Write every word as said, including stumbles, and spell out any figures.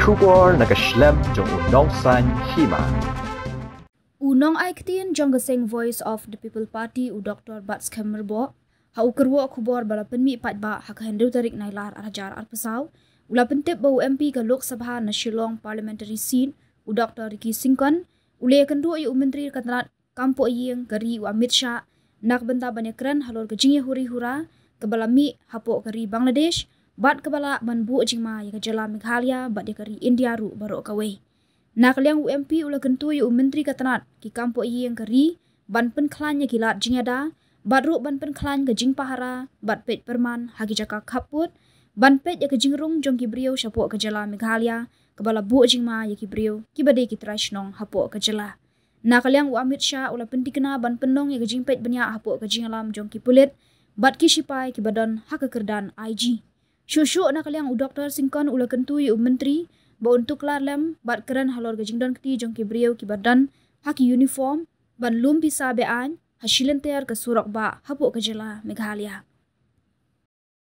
Khubor na ka shlem jong u Nongsaiñ Hima. U nongai ktien jong ka seng Voice of the People Party, u Doctor Batskhem Myrboh, ha u kyrwoh khubor ba la pynmih paidbah ha ka hynriew tarik Nailar ar hajar arphew saw, u la pyntip ba u M P ka Lok Sabha na Shillong Parliamentary Seat, u Doctor Ricky Syngkon, u la ïakynduh ïa u Myntri ka tnat kam poh ïing ka ri, u Amit Shah, na ka bynta ban ïakren halor ka jingïahuri hura kaba la mih hapoh ka ri Bangladesh bad kaba lah ban buh jingma ïa ka jylla Meghalaya bad ïa ka ri India ruh baroh kawei. Na ka liang u M P u la kyntu ïa u Myntri ka tnat ki kam poh ïing ka ri ban pynkhlaiñ ïa ki lad jingïada bad ruh ban pynkhlaiñ ka jingpahara bad peit pyrman ha ki jaka khappud, ban peit ïa ka jingrung jong ki briew shapoh ka jylla Meghalaya kaba la buh jingma ïa ki briew kiba dei ki trai shnong hapoh ka jylla. Na ka liang u Amit Shah u la pyntikna ban pynlong ïa ka jingpeit bniah hapoh ka jingïalam jong ki pulit bad ki shipai kiba don ha ka kyrdan I G. Shuh shuh na ka liang u Doctor Syngkon u la kyntu ïa u Myntri ba un tuklar lem bad kren halor ka jingdon kti jong ki briew kiba don ha ki uniform ban lum pisa be-aiñ ha shilynter ka surok bah hapoh ka jylla Meghalaya.